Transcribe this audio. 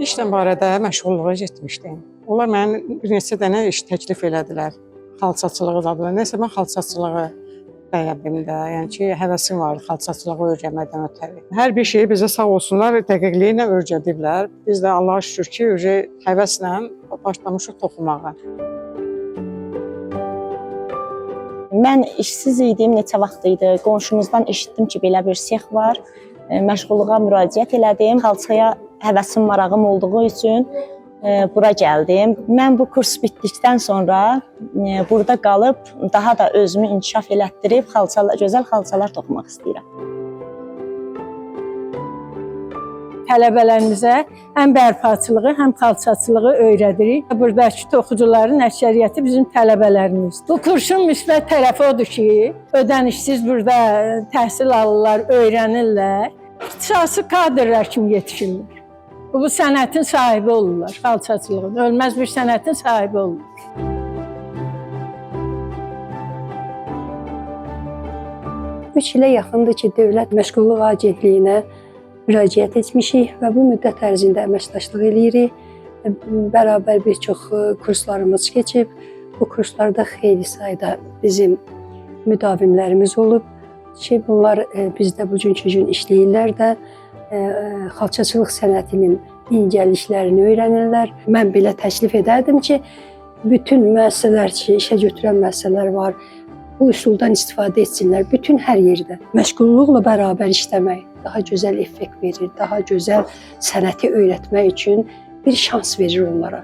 İşlə barədə məşğulluğa getmişdim. Onlar mənə bir neçə dənə iş təklif elədilər. Xalçaçılığı da bilər. Nəsə mən xalçaçılığı bəyəndim də. Yəni ki, həvəsim vardı xalçaçılığı öyrənməkdən ötəri. Hər bir şeyi bizə sağ olsunlar dəqiqliyi ilə öyrədiblər. Biz də Allaha şükür ki, öcə həvəslə başlamışıq toxumağa. Mən işsiz idim, neçə vaxt idi. Qonşumuzdan eşitdim ki, belə bir sex var. Məşğulluğa müraciət elədim. Xalçaya həvəsim, marağım olduğu üçün bura gəldim. Mən bu kurs bitdikdən sonra burada qalıb daha da özümü inkişaf elətdirib xalçalar, gözəl xalçalar toxumaq istəyirəm. Tələbələrimizə həm bərpaçılığı, həm xalçaçılığı öyrədirik. Buradakı toxucuların əksəriyyəti bizim tələbələrimizdir. Bu kursun müsbət tərəfi odur ki, ödənişsiz burada təhsil alırlar, öyrənirlər. İxtisaslı kadrlar kimi yetişirlər. Bu sənətin sahibi olurlar, xalçaçılığın. Ölməz bir sənətin sahibi olurlar. 3 ilə yaxındır ki, Dövlət Məşğulluq Agentliyinə müraciət etmişik və bu müddət ərzində əməkdaşlıq eləyirik. Bərabər bir çox kurslarımız keçib. Bu kurslarda xeyli sayda bizim müdavimlərimiz olub ki, bunlar bizdə bugünkü gün işləyirlər də, xalçaçılıq sənətinin incəliklərini öyrənirlər. Mən belə təklif edərdim ki, bütün müəssisələr ki, işə götürən müəssisələr var, bu üsuldan istifadə etsinlər bütün hər yerdə. Məşğulluqla bərabər işləmək daha gözəl effekt verir, daha gözəl sənəti öyrətmək üçün bir şans verir onlara.